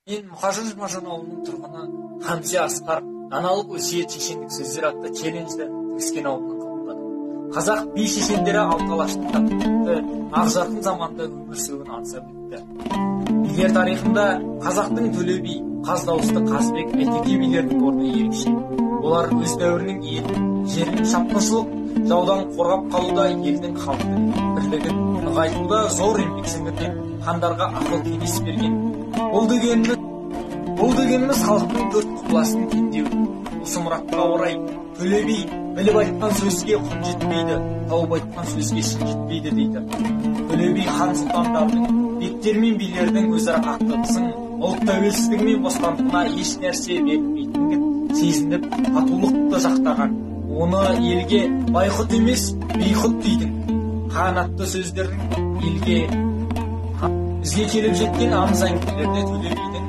Мен Мұқажан Жұмажан ауылының тұрғыны Хамзе Асқар даналық өсиет шешендік сөздер атты челленджді Өскен ауылынан қабылдадым. Қазақ би шешендері алты алаштың татулықты, ақжарқын заманда өмір сүруін аңсап өтті. Билер тарихында қазақтың Төле би, қаз дауысты Қазыбек, Әйтеке билердің орны ерекше. Олар өз дәуірінің елін, жерін шапқыншылық жаудан қорғап қалуда, елдің, халықтың бірлігін нығайтуда зор еңбек сіңірген, хандарға ақыл кеңес берген. Бұл дегеніміз халықтың төрт құбыласын теңдеу. Осы мұратқа орай Төле би: «Біліп айтқан сөзге құн жетпейді, тауып айтқан сөзге шын жетпейді», – дейді. Төле би хан сұлтандардың, бектер мен билердің өзара қақтығысын, ұлт тәуелсіздігі мен бостандығына еш нәрсе бермейтіндігін сезініп, татулықты жақтаған. Оны елге байқұт емес, бейқұт дейтін қанатты сөздердің елге бізге келіп жеткен аңыз әңгімелерде Төле бидің